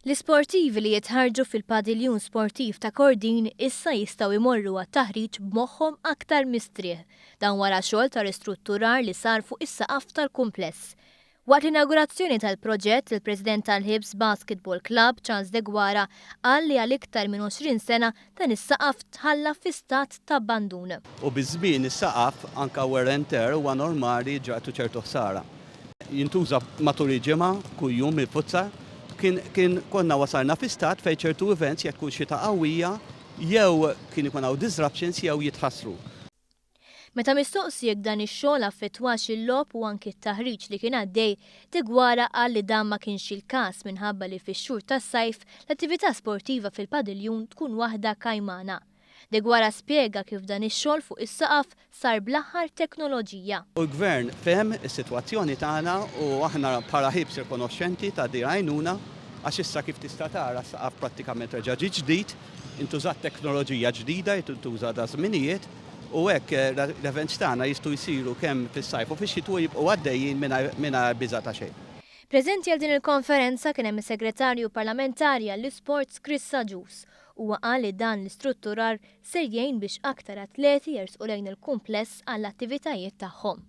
L-isportivi li jitħarrġu fil-padiljun sportiv ta' Kordin issa jistgħu jmorru għat-taħriġ b'moħħhom aktar mistrieħ. Dan wara xogħol ta' ristrutturar li sar fuq is-saqaf tal-kumpless. Waqt l-inawgurazzjoni tal-proġett, il-President tal-Hibs Basketball Club, Charles Deguara, qal li għal iktar minn 20 sena dan is-saqaf tħalla fi stat ta' abbandun. U biż-żmien is-saqaf anke wear and tear huwa normali ġratu ċertu ħsara. Jintuża matul il-ġimgħa, kuljum il-futsal. Kien, kien konna wasalna fi stat fejn ċertu events jekk tkun xita qawwija jew kien ikun hawn disruptions jew jitħassru. Meta mistoqsi jekk dan ix-xogħol affettwax il-logħob u anki t-taħriġ li kien għaddej, Deguara qal li dan ma kienx il-każ minħabba li fix-xhur tas-sajf l-attività sportiva fil-padiljun tkun waħda kajmana. Deguara spjega kif dan ix-xogħol fuq is-saqaf sar bl-aħħar teknoloġija. U l-Gvern fehem is-sitwazzjoni tagħna u aħna bħala Hibs rikonoxxenti ta' din l-għajnuna għax issa kif tista' tara s-saqaf prattikament reġa' ġie ġdid, intużat teknoloġija ġdida li tintuża daż-żminijiet u hekk l-events tagħna jistgħu jsiru kemm fis-sajf u fix-xitwa u jibqgħu għaddejjin mingħajr biża' ta' xejn. Preżenti għal din il-konferenza kien hemm is-Segretarju Parlamentari għall-Isports Chris Agius. Huwa qal li dan l-istrutturar ser jgħin biex aktar atleti jersqu lejn il-kumpless għall-attivitajiet tagħhom.